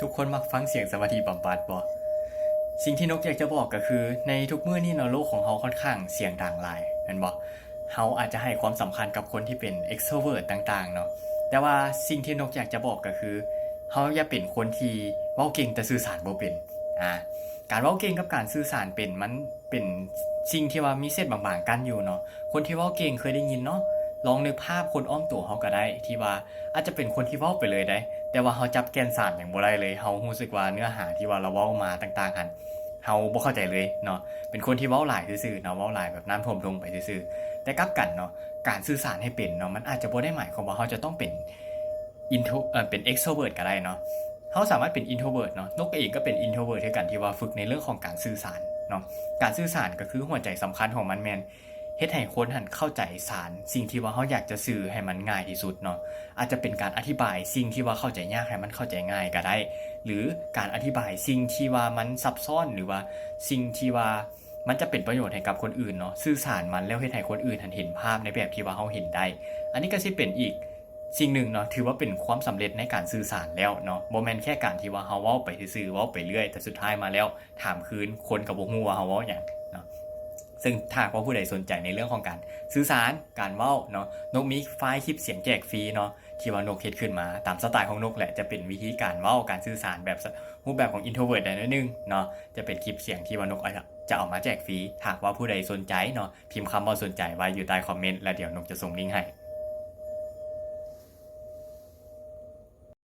ທຸກຄົນມັກຟັງສຽງສະມາທິບຳບັດບໍ່? ສິ່ງທີ່ນົກຢາກຈະບອກກໍຄື ໃນທຸກມື້ນີ້ເນາະ ໂລກຂອງເຮົາຄ່ອນຂ້າງສຽງດັງຫຼາຍ ແມ່ນບໍ່? ເຮົາອາດຈະໃຫ້ຄວາມສຳຄັນກັບຄົນທີ່ເປັນ extrovert ຕ່າງໆເນາະ, ແຕ່ວ່າສິ່ງທີ່ນົກຢາກຈະບອກກໍຄື ເຮົາຢ່າເປັນຄົນທີ່ເວົ້າເກັ່ງແຕ່ສື່ສານບໍ່ເປັນ. ອາ ການເວົ້າເກັ່ງກັບການສື່ສານເປັນ ມັນເປັນສິ່ງທີ່ວ່າມີເສັ້ນບາງໆກັ້ນຢູ່ເນາະ. ຄົນທີ່ເວົ້າເກັ່ງເຄີຍໄດ້ຍິນເນາະ, ລອງນຶກພາບຄົນອ້ອມຕົວເຮົາກໍໄດ້ ທີ່ວ່າອາດຈະເປັນຄົນທີ່ເວົ້າໄປເລີຍໄດ໋ ແຕ່ວ່າເຮົາຈັບແກ່ນສານຫຍັງບໍ່ໄດ້ເລີຍ, ເຮົາຮູ້ສຶກວ່າເນື້ອຫາທີ່ວ່າລາວເວົ້າມາຕ່າງໆຫັ້ນ ເຮົາບໍ່ເຂົ້າໃຈເລີຍເນາະ. ເປັນຄົນທີ່ເວົ້າຫຼາຍຊື່ໆເນາະ, ເວົ້າຫຼາຍແບບນ້ຳຖ້ວມທົ່ງໄປຊື່ໆ. ແຕ່ກັບກັນເນາະ, ການສື່ສານໃຫ້ເປັນເນາະ ມັນອາດຈະບໍ່ໄດ້ໝາຍຄວາມວ່າເຮົາຈະຕ້ອງເປັນ intro ເອີ ເປັນ extrovert ກໍໄດ້ເນາະ. ເຮົາສາມາດເປັນ introvert ເນາະ, ນົກເອງກໍເປັນ introvert ຄືກັນ ທີ່ວ່າຝຶກໃນເລື່ອງຂອງການສື່ສານເນາະ. ການສື່ສານກໍຄືຫົວໃຈສຳຄັນຂອງມັນແມ່ນ ເຮັດໃຫ້ຄົນຫັ້ນເຂົ້າໃຈສານສິ່ງທີ່ວ່າເຮົາຢາກຈະສື່ໃຫ້ມັນງ່າຍທີ່ສຸດເນາະ. ອາດຈະເປັນການອະທິບາຍສິ່ງທີ່ວ່າເຂົ້າໃຈຍາກໃຫ້ມັນເຂົ້າໃຈງ່າຍກໍໄດ້ ຫຼື ການອະທິບາຍສິ່ງທີ່ວ່າມັນຊັບຊ້ອນ ຫຼືວ່າສິ່ງທີ່ວ່າມັນຈະເປັນປະໂຫຍດໃຫ້ກັບຄົນອື່ນເນາະ, ສື່ສານມັນແລ້ວເຮັດໃຫ້ຄົນອື່ນຫັ້ນເຫັນພາບໃນແບບທີ່ວ່າເຮົາເຫັນໄດ້. ອັນນີ້ກໍຊິເປັນອີກ ສິ່ງໜຶ່ງເນາະ ຖືວ່າເປັນຄວາມສຳເລັດໃນການສື່ສານແລ້ວເນາະ. ບໍ່ແມ່ນແຄ່ການທີ່ວ່າເຮົາເວົ້າໄປຊື່ໆ ເວົ້າໄປເລື້ອຍ ແຕ່ສຸດທ້າຍມາແລ້ວຖາມຄືນ ຄົນກໍບໍ່ຮູ້ວ່າເຮົາເວົ້າຫຍັງເນາະ. ເຊິ່ງຖ້າຫາກວ່າຜູ້ໃດສົນໃຈໃນເລື່ອງຂອງການສື່ສານ ການເວົ້າເນາະ, ນົກມີໄຟລ໌ຄລິບສຽງແຈກຟຣີເນາະ ທີ່ວ່ານົກເຮັດຂຶ້ນມາຕາມສະໄຕຂອງນົກແຫຼະ, ຈະເປັນວິທີການເວົ້າ ການສື່ສານແບບ ສ- ຮູບແບບຂອງ introvert ໄດ້ໜ້ອຍໜຶ່ງເນາະ. ຈະເປັນຄລິບສຽງທີ່ວ່ານົກ ອາ ຈະເອົາມາແຈກຟຣີ. ຖ້າຫາກວ່າຜູ້ໃດສົນໃຈເນາະ, ພິມຄຳວ່າສົນໃຈໄວ້ຢູ່ໃຕ້ຄອມເມັນ ແລ້ວດຽວນົກຈະສົ່ງລິ້ງໃຫ້.